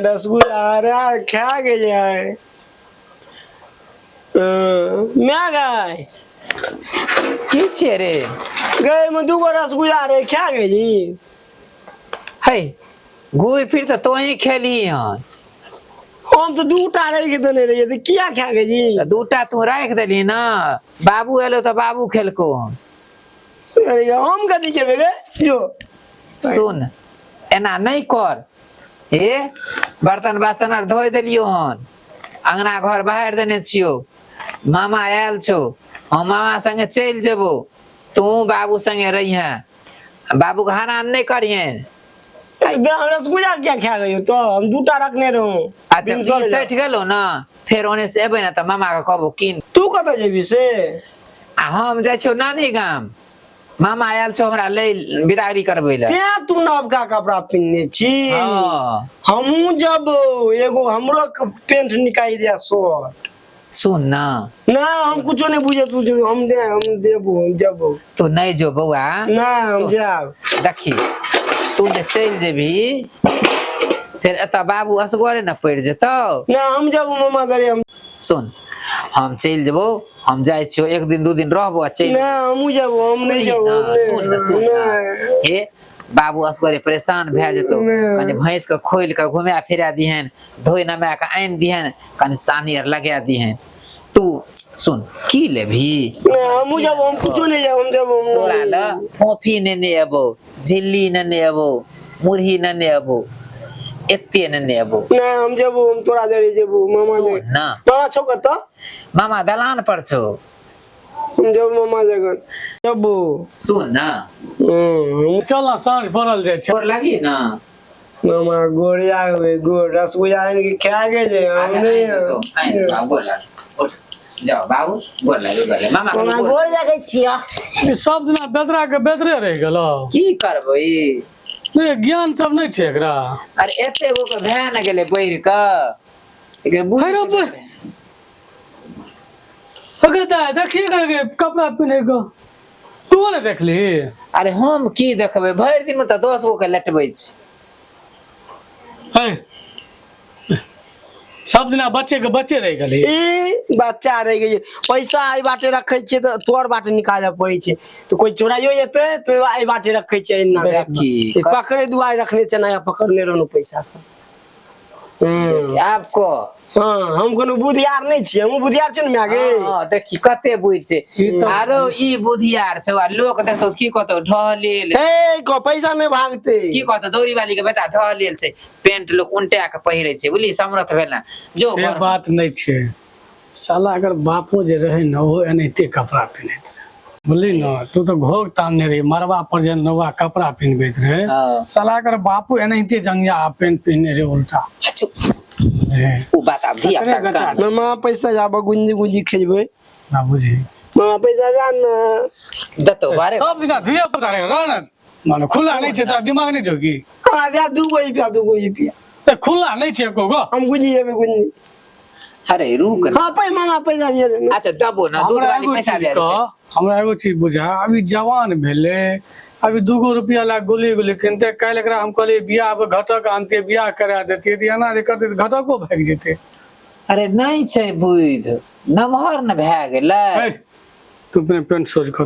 रसगुल्ला अरे खा गेलियै। माय गै। की छियै रे? गै मे दूगो रसगुल्ला रहे, खा गेली। है, घूरि फिर तऽ तोही खेलही हन। हम तऽ दूटा राखि देने रहियै, तऽ किया खा गेली? तऽ दूटा तू राखि देलही ने, बाबू एलो तऽ बाबू खेलको हन। अरे, हम कथी खेबै गे जो? सुन, एना नहि कर। हे, बर्तन बासन आर धोइ देलियो हन, अंगना घर बहारि देने छियो। मामा आयल छौ, हम मामा संगे चलि जेबो, तू बाबू संगे रहिहे, बाबूके हरान नहि करिहेन। रसगुल्ला किया खा गई? तो हम दूटा रखने रहूं। अच्छा, ई सठि गेलो ने, फेर ओने से एबै ने तऽ मामा के कहबो कीन। तू कतऽ जेबी से? आ हम जाइ छियौ नानी गाम, मामा आयल छौ हमरा लै बिदागरी करबै लए। तें तू नवका कपड़ा पिन्हने छी। हँ। हमहूँ जब एगो हमरो पेंट निकालि दिया शर्ट। सुन ना। ना, हम कुछो नहीं बुझे। तू जो, हम दे, हम देबो, हम देबो। तू नहीं जो बौआ। ना, हम सुन। जाब। देखी, तू जे चलि जेबही, फेर एतऽ बाबू असगरे ने पड़ि जेतौ। ना, हम जाबो मामा घरे हम। सुन, हम चलि जेबो, हम जाइ छियौ, एक दिन दू दिन रहबो आ चलि। ना, हमहूँ जाबो, हम नहीं सुनही जाबो। ना, हम नहीं। सुन ना, सुन ना। ना। हे, बाबू असगरे परेशान भए जेतौ। नहि। कनि भैंस के खोलि के घुमा फिरा दिहन, धोइ नमा के आनि दिहन, कनि सानी आर लगा दिहन। तू सुन, की लेबही? ना, हमहूँ जाबो, हम कुछो नहीं जाबो, हम जाबो, हम। तोरा ल फोफी नेने अबो, झिल्ली नेने अबो, मुरही नेने अबो, एते नेने अबो। ना, हम जाबो, हम तोरा जरे जेबो मामा सुन जरे। ना। मामा छौ कतऽ? मामा दलान पर छौ। हम जब मामा जगन जबो। सुन ना। हम। चल ना, साँझ पड़ल जाइ छै। गोर लगी ना। मामा गोरिया हुए गोर रसगुल्ला आनि के खा गेलै हम। अच्छा। नहीं। आनि देतौ, आनि देतौ, गोर लग, गोर। जाओ बाबू, गोर लगी, गोर लगी मामा। मामा, गोर। गोर लगै छियऽ। ई सब दिना बेदरा के बेदरे रहि गेलो। की करबै? नहि, ज्ञान सब नहि छै एकरा। अरे, एते गो के भए ने गेलै बढ़ि कऽ, एके बुझ। हे रे अगे दाय, देखिए करके कपड़ा पिन्हे के तू ने देखली। अरे, हम की देखबै? भरि दिन में तऽ 10 गो के लटबै छी। है, सब दिना बच्चे के बच्चे रहि गेली। ई बच्चा रहि गेलै। पैसा एहि बाटे रखै छियै तऽ तोहर बाटे निकालऽ पड़ै छै, तऽ कोइ चोराइयो जेतै तऽ एहि बाटे रखै छियै एना। देखी। पकड़े दुआरे रखने छै, नया पकड़ने रहलहुँ पैसा। आब को। हाँ, हम कोनो बुधियार नहि छियै, हमहूँ बुधियार छियै ने माय गे। हाँ, देखी कते बुझ छै। ई तऽ- आरो ई बुधियार छौ आ लोक देखतो की कहतो, ढहलेल। हे, को पैसा नहि भागते। की कहतो, दौरी वाली के बेटा ढहलेल छै, पेंट लोक उनटा के पहिरे छै। बुझली, समरथ भेल ना जो से घर में। बात नहि छै साला, अगर बापो जे रहै ने, ओहो एनाहिते कपड़ा पहिनैत रहै, बुझली ने? तू तऽ घोघ तानने रही मरबा पर जे नौआ कपड़ा पहिनबैत रहै। हाँ। साला, अगर बापो एनाहिते जंगिया पेंट पहिनने रहै उल्टा। चुप। हे, ओ बात आब धिया पुता के काम। मामा, पैसा जाब, गुंजी गुंजी खेजबै। ना बुझी। मामा, पैसा जा ने। देतौ बारे। सब दिना धिया पुता रहे रह ने, माने खुला नहि छै, तोरा दिमाग नहि छौ की? हमरा दे 2 गो रुपया, 2 गो रुपया। तऽ खुला नहि छै एको गो। हम गुंजी जेबै, गुंजी। अरे, रुक ना। हाँ, पै मामा, पैसा दिए दे। अच्छा, दबो ना, दूध हमरा वाली एगो पैसा चीज दे देतै। कह, हमरा एगो चीज बुझा, अभी जवान भेलै, अभी 2 गो रुपया ला गोली गोली किनते। काल्हि एकरा हम कहलियै बियाह घटक आनतियै, बियाह करा देतियै, तऽ एना जे करतै तऽ घटको भागि जेतै। अरे, नहि छै बुधि, नमहर ने भए गेलै। है, तू अपने पेंट सोझ कर।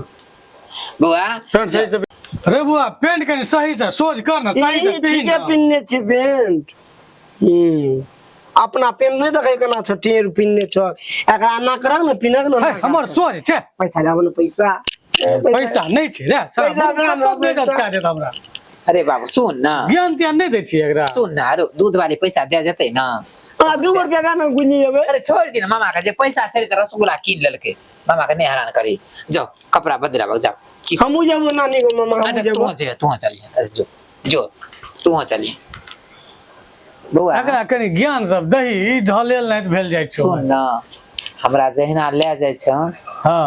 बौआ। पेंट सही से रे बुआ, पेंट कनि सही से सोझ कर ने, सही से ई पहिन ठीके ना। पिन्ने छै पेंट। अपना पेंट नहि देखै केना छौ, टेर पिन्ने छौ। एकरा ना करक ने, पिन्हक ने। है, हमर सोझ छै। पैसा लाबो ने, पैसा। पैसा नहि छै रे। पैसा दे हमरा, कतऽ बेइज्जत पैसा। कए देत हमरा। अरे बाबू, सुन ना। ज्ञान त्यान नहि दै छियै एकरा। सुन ना, अरे दूध वाली पैसा दे जेतै ना। हमरा 2 गो रुपया दे ने, गुंजी जेबै। अरे, छोड़ दी ना मामा के, जे पैसा छै तऽ रसगुल्ला कीन लेलकै। मामा के नहि हैरान करी, जाओ कपड़ा बदलाबक जाओ की। हमहूँ जेबो नानी गो मामा, हमहूँ अच्छा। जेबो। तू जो, तू चलिए, बस जो जो, तू चलिए बौआ। एकरा कनि ज्ञान सब दही, ई ढलेल नहि भेल जाइ छौ। सुन ना, हमरा जहिना ले जाइ छौ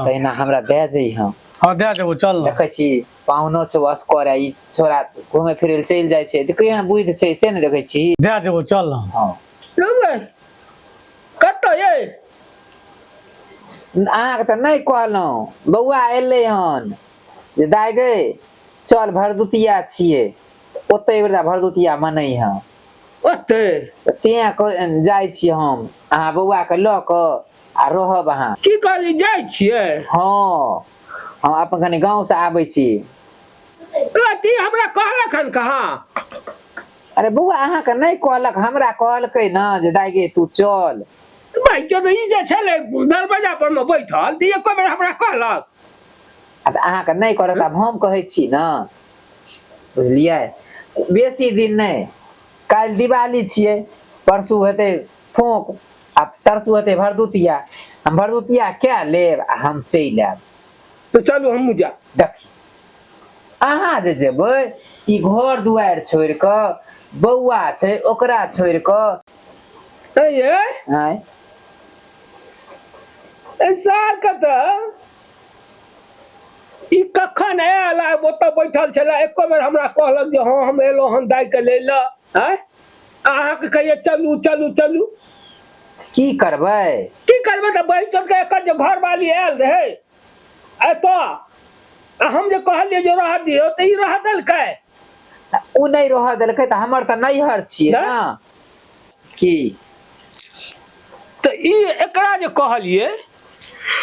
तहिना हमरा दे जइहँ। हँ, दए देबो, चल ना। देखै छी, पाहुनो छौ असकर आ ई छोरा घूमे फिरे लए चलि जाइ छै, तऽ केहन बुद्धि छै से ने देखै छी। दए देबो, चल ना। हँ। कतऽ ये? अहाँके तऽ नहि कहलहुँ, बौआ एलै हन जे दाइ गे, चल भरदुतिया छियै, ओतै बेरा भरदुतिया मनै हँ। ओते तऽ तें जाइ छी हम अहाँ बौआ के लऽ कऽ आ रहब अहाँ। की कहली, जाइ छियै? हँ, हम अपन कनि गाँव से आबै छी। अथी हमरा कहलक हन कहाँ? अरे बौआ, अहाँके नहि कहलक, हमरा कहलकै ने जे दाइ गे तू चल। भाइ जब ई जे छलै दरवाजा पर मे बैठल तऽ एको बेर हमरा कहलक? आ तऽ अहाँके नहि कहलक, आब हम कहै छी ने, बुझलियै? बेसी दिन नहि, काल्हि दिवाली छियै, परसू हेतै फोंक आ तरसू हेतै भरदुतिया। हम भरदुतिया कए लेब आ हम चलि आयब। तऽ चलू, हमहूँ जायब। देखी, अहाँ जे जेबै ई घर दुआरि छोड़ि कऽ, बौआ छै ओकरा छोड़ि कऽ। ये आँय? एहि साल के तऽ ई कखन आयल आ ओतऽ बैठल छलै, एको बेर हमरा कहलक जे हँ हम एलहुँ हन दाइ के लै लए? आँय, अहाँके कहिए चलू चलू चलू। की करबै? की करबै तऽ बहिन चोदके एकर जे घरवाली आयल रहै एतऽ आ हम जे कहलियै जे रह दियौ तऽ ई रह देलकै। ओ नहि रहऽ देलकै तऽ हमर तऽ नैहर छियै नहि? ने की। तऽ ई एकरा जे कहलियै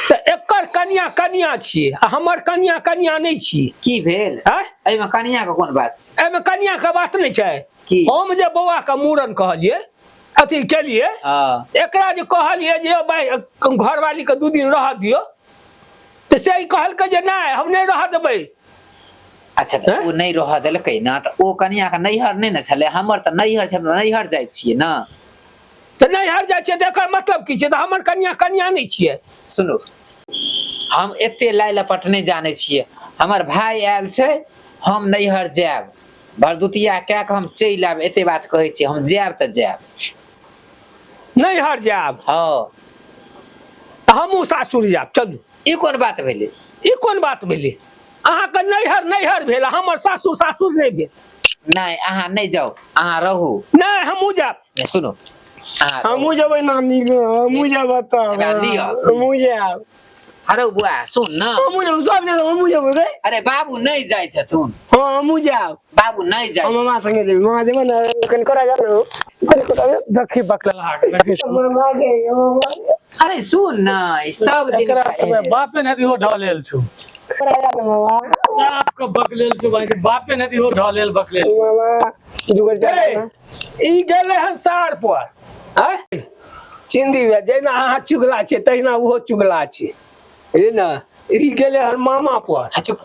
तऽ एकर कनिया कनिया छियै आ हमर कनिया कनिया नहि छियै। की भेल? आँय? एहिमे कनिया के कोन बात छै? एहिमे कनिया के बात नहि छै। की? हम जे बौआ के मूड़न कहलियै, अथी केलियै, हँ, एकरा जे कहलियै जे भाइ घरवाली के 2 दिन रहऽ दियौ, तऽ से ई कहलकै जे नहि, हम नहि रहऽ देबै। अच्छा, तऽ हैं? ओ नहि रहऽ देलकै ने तऽ ओ कनिया के नैहर नहि ने छलै, हमर तऽ नैहर छै, हम तऽ नैहर जाइ छियै ने। तऽ नैहर जाइ छियै तऽ एकर मतलब की छै? तऽ हमर कनिया कनिया नहि छियै? सुनू, हम एते लाइ लपट नहि जानै छियै। हमर भाय आयल छै, हम नैहर जायब, भरदुतिया कए कऽ हम चलि आयब। एते बात कहै छी, हम जायब तऽ जायब। नैहर जायब? हँ। तऽ हमहूँ सासुर जायब, चलू। ई कोन बात भेलै? ई कोन बात भेलै? अहाँके नैहर नैहर भेल आ हमर सासुर सासुर नहि भेल? नहि, अहाँ नहि जाउ, अहाँ रहू। नहि, हमहूँ जायब। नहि, सुनू, अहाँ रहू। हमहूँ जेबै नानी गाँव, हमहूँ जेबै तब। एकरा लिअ। हमहूँ जायब। अरे बुआ, सुन न। हमहूँ जेबै, सब जेबै, हमहूँ जेबै रे। अरे बाबू नहि जाइ छथुन। हँ, हमहूँ जायब। बाबू नहि जाइ। हम मामा संगे जेबै, मामा जेबै ने, कनि करा जा ने, कनि करा जा। देखी बकलेलहा के देखी। मामा के, मामा के। अरे सुन न, ई सब दिन एकरा का तऽ एहने। बापे नहि इहो ढलेल छौ। करा जा ने मामा। साफ के बकलेल छौ भाई, बापे नहि इहो ढलेल बकलेल छौ। मामा, 2 रुपया ए, दे ना। ई गेलै हन सार पर। आँय चिन्दी भैया, जहिना अहाँ चुगला छियै तहिना ओहो चुगला छै, बुझलियै ने? ई गेलै हन मामा पर। हाँ, चुप,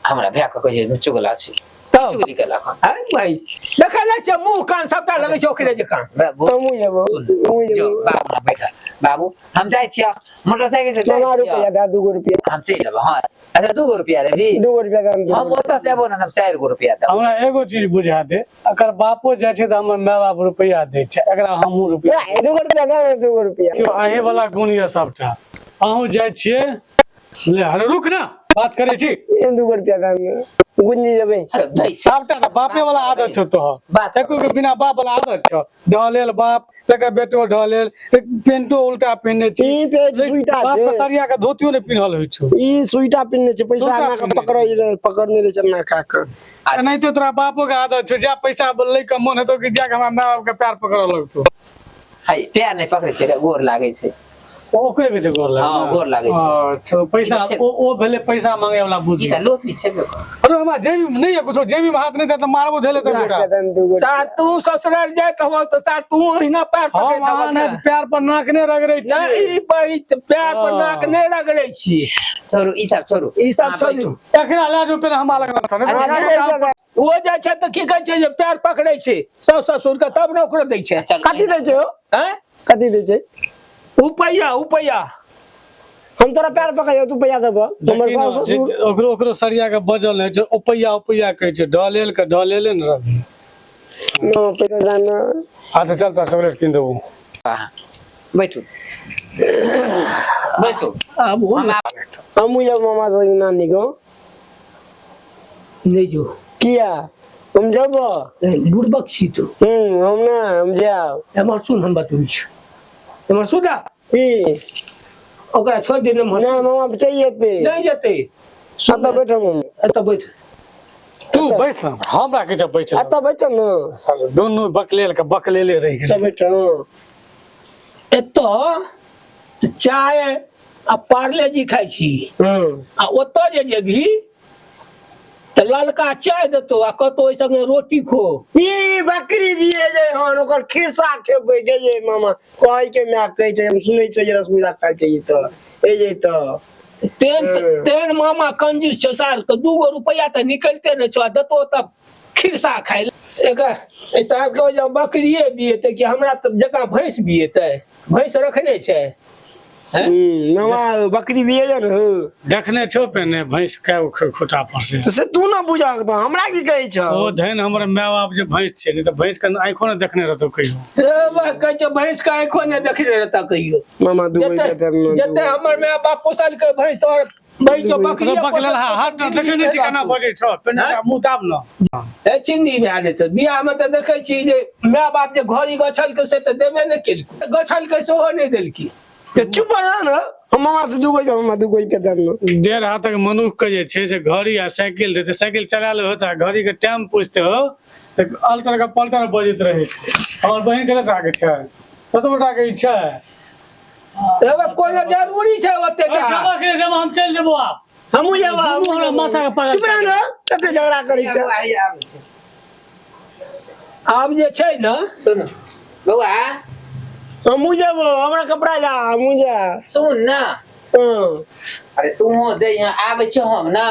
हमरा भाय के कहै छै चुगला छै? तब चुगली केलक हन? आँय भाइ, देखै नहि छियै मुँह कान सबटा लगै छै ओकरे जकाँ। बाबू हमहूँ जेबै। सुन। हमहूँ जो जेबै। बाबू ना बैठा, बाबू हम जाइ छियै मोटरसाइकिल से जाइ मामा, छियै। रुपया दे, 2 गो रुपया। हम चलि एबै। हँ, अच्छा, 2 गो रुपया लेबही? 2 गो रुपया दे। हम ओतऽ से एबो ने तऽ हम 4 गो रुपया देबो। हमरा एगो चीज बुझा दे, एकर बापो जाइ छै तऽ हमर माय बाप रुपया दै छै, एकरा हमहूँ रुपया। 2 गो रुपया दे ने, 2 गो रुपया। देखियौ, अहीं वाला गुण यऽ सबटा। अहूँ जाइ छियै ले, अरे रुक ना, बात करै छी। 2 गो रुपया दे ने, गुंजी जेबै। अरे दै छी। सबटा तऽ बापे वाला आदत छौ तोहर। बात एको के बिना बाप वाला आदत छौ। ढलेल बाप तकर बेटो ढलेल, एक पेंटो उल्टा पहिने छी। ई पेंट सुइटा बाप छै। के सरिया के धोतियो नहि पिन्हल होइ छौ। ई सुइटा पिन्हने छै, पैसा सुइटा एना के पिन्हने पकड़ै पकड़ने रहै छै एना का के। एनाहिते तोरा बापो के आदत छौ, जा पैसा लै के मन हेतौ कि जाके हमरा माय बाप के पैर पकड़ऽ लगतौ। हाय, पैर नहि पकड़ै छै रे, गोर लागै छै। ओकरे के छै गोर लागै? हँ, गोर लागै छै। अच्छा, पैसा ई तऽ छै। ओ भेलै पैसा मांगे वाला ई बुद्धि। तऽ लोफी छेबे कर। अरे हमरा जेबी में नहि यऽ कुछो, जेबी में हाथ नहि दे तऽ मारबो धैले तऽ बेटा। रुपया दे ने, 2 गो। सार तू ससुराल जाइत हबक तऽ सार तू ओहिना पैर हम पकड़ैत अहाँ हबक नहि ने? पैर पर नाक नहि रगड़ै नहि छियै। ई पैर पर नाक नहि रगड़ै छियै। छोड़ू ई सब, छोड़ू। ई सब अहाँ छोड़ू। बैठू। एकरा लए जो पहिने हमरा लग रखो ने। अच्छा, 2 गो रुपया दे। ओ जाइ छै तऽ की कहै छै जे पैर पकड़ै छै साउस ससुर के, तब ने ओकरो दै छै। चलू। कथी दै छै हो? आँय? कथी दै छै? उपैया, उपैया। हम तोरा पैर पकड़ियौ, तू पैसा देबऽ हमर देखी ने, साउस ससुर। ओकरो ओकरो सरिया के बजल नहि छै, ओपैया ओपैया कहै छै, ढलेल के ढलेले ने रवि। न पैसा जाना। अच्छा चल, तोरा चॉकलेट कीन देबो। अहाँ बैठू, बैठू। आब ओ हम हमहूँ जायब मामा संगे नानी गाँव। नहि जो। किया? हम जेबो। बुड़बक छी तू। हम ना, हम जायब। एमहर सुन, हम बतबै छी, एमहर सुन ना। की? ओकरा छोड़ि दे नमहर। ना, मामा चलि जेतै। नहि जेतै। एतऽ बैठब हम। एतऽ बैठ। तू बैस ना, हमरा के जब बैठ एतऽ बैठल ने। साले दुनू बकलेल के बकलेले रहि गेल। एतऽ बैठल। एतऽ तऽ चाय आ पार्ले जी खाइ छी। आ ओतऽ जे जेबही तऽ ललका चाय देतौ आ कतौ ओहि संगे रोटी खो। ई बकरी भी जे हन ओकर खिरसा खेबै गे मामा, कहै के माय कहै छै, हम सुनै छियै जे रसगुल्ला खाइ छै ई तऽ ए जे तऽ तेन तेन मामा कंजूस छौ साल के, 2 गो रुपैआ तऽ निकलते नहि छौ आ देतौ तब खिरसा खाइ लए। एकर एहि साल के जब बकरिए बिएतै कि हमरा तऽ जकाँ भैंस बिएतै? भैंस रखने छै? मामा बकरी बिए जे ने। देखने छौ पहिने भैंस के खुटा पर से? तऽ से तू ना बुझक, तऽ हमरा की कहै छौ? ओ धन हमर माय बाप जे भैंस छै, नहि तऽ भैंस के आँखो ने देखने रहतौ कहियो। हे बा, कहै छै भैंस के आँखो नहि देखने रहता कहियो। मामा 2 गो जते हमर माय बाप पोसलकै भैंस, तोहर भैंस जो बकरी। बकलेल हट, देखै नहि छी केना बजै छौ? पहिने मुँह दाब न। ए चिन्नी भए जेतै बियाह मे तऽ देखै छी जे माय बाप जे घड़ी गछलकै से तऽ देबे नहि केलकै, गछलकै सेहो नहि देलकै। तऽ चुप भऽ जा ने, हम मामा से 2 गो, मामा 2 गो रुपया दे ने। 1.5 हाथक मनुख के जे छै से घड़ी आ साइकिल देतै, साइकिल चला ले होता, घड़ी के टाइम पूछते हो तऽ अलटर के पलटर बजैत रहै छै। हमर बहिन के कते के छै, कतबो के ई छै। एहिमे कोनो जरूरी छै ओते टा? जमा के जमा, हम चलि जेबो आब। हमहूँ जेबो, हमहूँ। हमरा माथा के पागल। चुप रह ने, कते झगड़ा करै छै। बौआ, हैया आबै छै। आब जे छै ने। सुन बौआ। हमहूँ जेबो, हमरा कपड़ा जा, हमहूँ जा। सुन ना। हँ। अरे तू जइहे, आबै छियौ हम ना,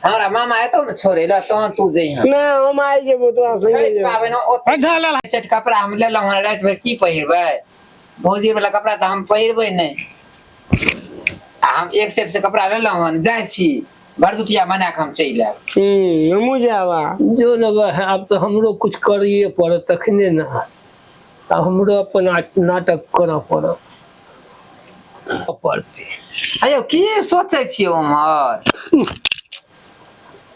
हमरा मामा एतौ ने छोड़े लए, तहन तू जइहे। नहि, हम आइ जेबो, तोरा संगे छठि जेबो। पाबनि ओते झा ला। सेट कपड़ा हम लेलहुँ हँ, राति भरि की पहिरबै? भौजी वाला कपड़ा तऽ हम पहिरबै नहि। आ हम एक सेट से कपड़ा लेलहुँ हन, जाइ छी भरदुतिया मना कऽ हम चलि आयब। हमहूँ जायब आ। जो ने बा, आब तऽ हमरो कुछ करैए पड़त तखने ने, आब हमरो अपन नाटक करऽ पड़त पड़तै। अयो, की सोचै छियै उम्हर?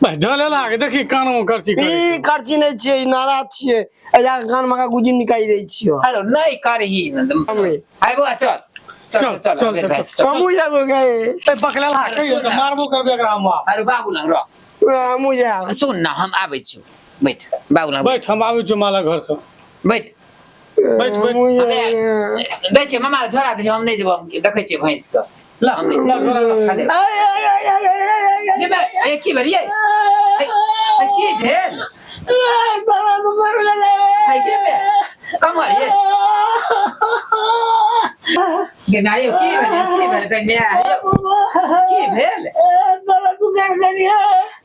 ढले के देखी, कान में करची करै ई छै। करची नहि छियै, ई नाराज छियै, एजा कान में गुजी निकालि दै छियो। अरे नहि करही ने। हमे। आइ बौआ, चल चल। चल, चल चल, चल चल, भाइ। चल। हमहूँ जेबो गे। ए बकलेल हा, कहियो तऽ मारबो करबे एकरा हम आब। अरे बाबू लग रह। हमहूँ जायब। सुन ना, हम आबै छियौ, बैठ बाबू लग। बैठ, हम आबै छियौ माला घर से। बैठ। बैठ, बैठ। हमहूँ हमे जायब। दै छियै मामा के झोरा दै छियै, हम नहि जेबो, हम देखै छियै भैंस के। ला हम नहि ला झोरा ला। खाली। आय, आय, आय, आय, आय, आय, आय, जे बे, ए, की भेल यै? ए, ए, की भेल? आय, दर्द मर गेलै। है के बे कमर ये गे माय, की भेल, की भेल गे माय, की भेल? दर्द कर देलियै।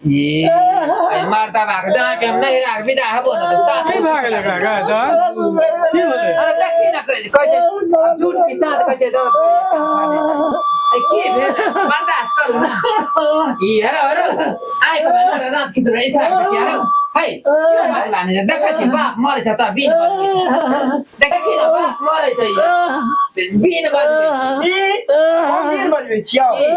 ई ए मर्दबा के जहाँ के हम नहीं राख विदा हेबो ने तऽ साथ की भए गेल एकरा गै तऽ? की भेलै? अरे देखी ने, कहै कहै छै झूठ के साथ कहै छै दर्द करैए। ए की भेल? बर्दाश्त करू ना। ई अरे अरे आइ के भेल रात की तोरा इच्छा के अरे है पगला नहीं देखै छी, बाप मरै छै तऽ बीन बजबै छै। देखी ने, बाप मरै छै बीन बजबै छै। ई हम बीन बजबै छियौ। की?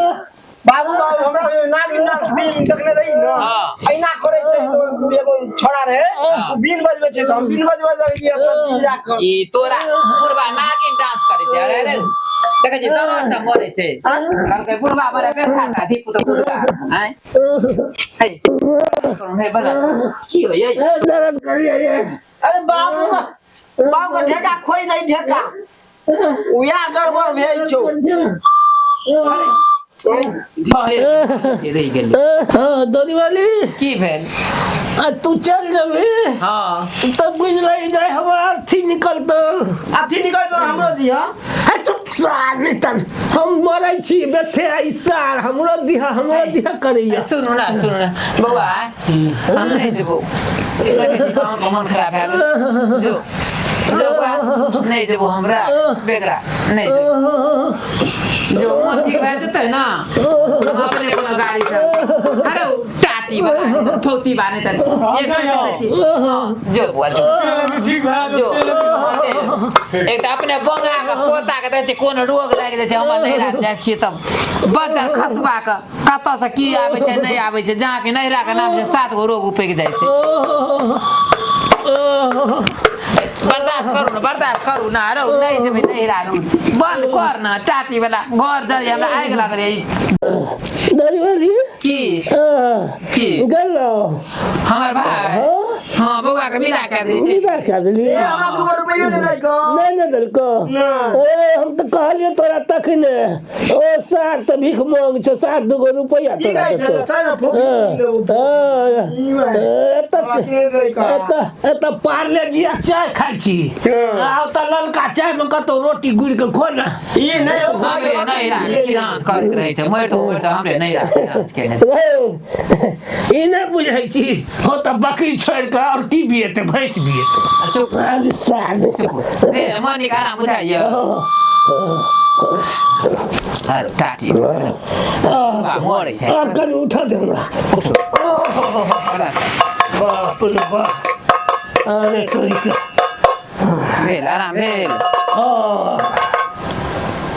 बाबू बाबू, हमरा नाक नाक बीन देखने रही ने। हाँ। ऐना करै छै तऽ एगो छोड़ा रहे, हाँ। ओ बीन बजबै छै तऽ हम बीन बजबै लगलियै सब चीज जा कऽ। ई तोरा बुढ़बा नागिन डांस करै छै। अरे अरे देखै छी, दरद से मरै छै। कहलकै बुढ़बा मरे बेथा सा धी पुत कुदका आँय है हे बला की होइए? दर्द करियै। अरे बाबू का ढेका खोइ दै, ढेका उया गड़बड़ भेल छौ। घरे रहि गेलै। हाँ, दरीवाली। की भेल? आ तू चल जेबही? हाँ। तब बुझलै जाय हमर अर्थी निकलतौ। अथी निकल तऽ हमरो दिह। हे चुप सार, नहीं तन हम मरै छी बेथे आई सार, हमरो दिहा, हमरो दिहा करैया। सुनू ना, सुनू ना बौआ, हम नहि जेबो। देखै छी गाँव के मन खराब भए गेल। जो जो बौआ, नहि जेबो हमरा बेगरा नहि जेबो। जो मन ठीक भए जेतै ना, हम अपने कोनो गाड़ी से। अरे टाटी बना फौती बाने तऽ एक मिनट देखै छी। हाँ, जो बौआ जो। ठीक भए जो जेतै। एक तऽ अपने बंगा के पोता के देखै छियै कोन रोग लागि जाइ छै। हमर नैहरा जाइ छियै तब बच्चा खसुआ के कतऽ से की आबै छै नहि आबै छै। जहाँ के नैहरा के नाम छै, सात गो रोग उपकि जाइ छै। बर्दाश्त करू ने, बर्दाश्त करू ना। रौ, नहि जेबै नैहरा रू, बंद कर ना टाटी वाला। घर जरिए हमरा आगि लागल। दरीवाली। की की गेलो हमर भाई हाँ बौआ के विदा कर दै छै विदा कए देलियै हमरा 2 रुपैयो नहि दै कऽ नहि ने देलको नहि। ए हम तऽ कहलियै तोरा तखने ओ सार तऽ भीख मांग छौ सार दूगो रुपैआ की तोरा कहै छै देतौ चल ने फोकी हँ, हँ, एतऽ हमरा के दै कऽ एतऽ एतऽ पार्ले जी आ चाय खाइ छी हँ। आ ओतऽ ललका चाय मे कतौ रोटी गुड़ि के खो ने ई नहि हो हमरे नहि राख खिलास करैत रहै छै मरि तो मरि तो हमरे नहि राख खिलास केने छै रौ, ई नहि बुझै छी हो तऽ बकरी छोड़ि कऽ आओर की बिएतै भैंस बिएतै चुप अरे सार चुप भेल मनी आराम बुझाइयो अरे टाटी बा मरै छै आब कनि उठा दे हमरा बाप रे बाप अरे तोरी के भेल आराम भेल हाँ।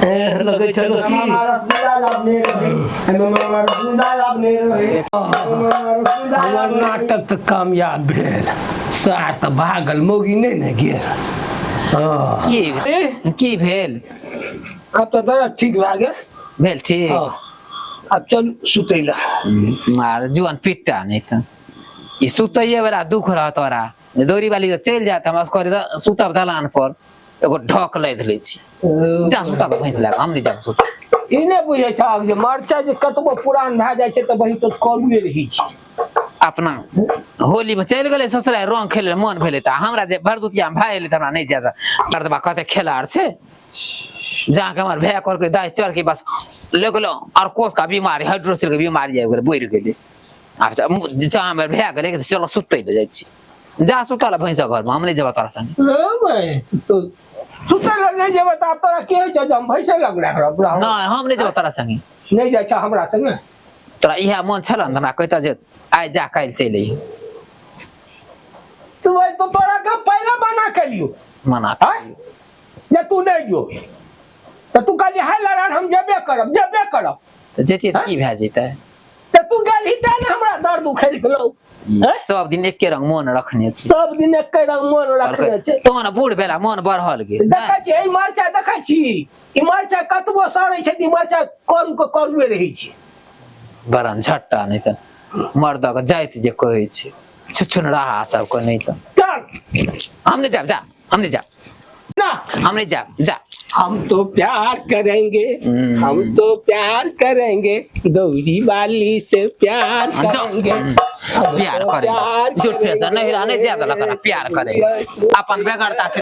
ए लगै छलो की मामा रसगुल्ला लाबने रहे मामा रसगुल्ला लाबने रहे मामा रसगुल्ला हमर लाबने रहे। नाटक तऽ कामयाब भेल सार तऽ भागल मौगी नहि ने गेल हाँ। की ए, की भेल आब तऽ दर्द ठीक भए गेल भेल ठीक हाँ। आब चलू सुतै लए मार जुअन पिट्टा नहि तऽ ई सुतैये वाला दुख रह तोरा दौरी वाली तऽ चलि जायत हमरा करे तऽ सुतब दलान पर एगो ढक लादि लै छी जा सुता के भैंस लए कऽ, हम नहि जाब सुत ई नहि बुझै छहक जे मरचाइ जे कतबो पुरान भए जाइ छै तऽ वही तऽ करुए रहै छै अपना होली में चलि गेलै ससुराल रंग खेले मन भेलै तऽ हमरा जे भरदुतिया मे भए गेलै तऽ हमरा नहि जाय मर्दबा कते खेलाड़ छै जाके हमर भाय कहलकै दाइ चल के बस ले गेलो और कोस का बीमारी हाइड्रोसिल के बीमारी आबि गेलै बढ़ि गेलै आब तऽ जहाँ हमर भए गेलै चलो सुतै लए जाइ छी जा सुतल भैंस घर में हम नहि जेबा तोरा संगे तो सुतै लए नहि जेबै तऽ आब तोरा के होइ छौ जे हम भैंसे लग राखब नहि हम नहि जेबा तोरा संगे नहि जाइ छौ हमरा संगे तोरा इएह मन छल ने हमरा कहिता जे आइ जा काल्हि चलि अइहे तू भाई तो तोरा के पहले मना केलियो मना आँय जे तू नहि जो तऽ तू कहली हाय लड़ान हम जेबे करब जेबे करब तऽ जैतियै तऽ की भए जैतै तऽ तू गेलही तें ने हमरा दर्द उखड़ि गेलौ आँय? सब दिन एके रंग मोन रखने छी सब दिन एके रंग मोन रखने छै तहन बूढ़ भेला मोन बढ़ल गेल देखै छी एहि मरचाइ देखै छी ई मरचाइ कतबो सड़ै छै तऽ ई मरचाइ करू के करुए रहै छै बरन झट्टा नहि तऽ मर्दक जाइत जे कहै छै छुछुन रहा सबके नहि तऽ चल हम नहि जायब जा हम नहि जायब ना हम नहि जायब जा हम तो प्यार करेंगे हम तो प्यार करेंगे गौरी वाली से प्यार हाँ, जाओ। करेंगे हम प्यार तो करे प्यार झूठे से नहीं रहने ज्यादा लग रहा प्यार करे अपन बेगरता छै।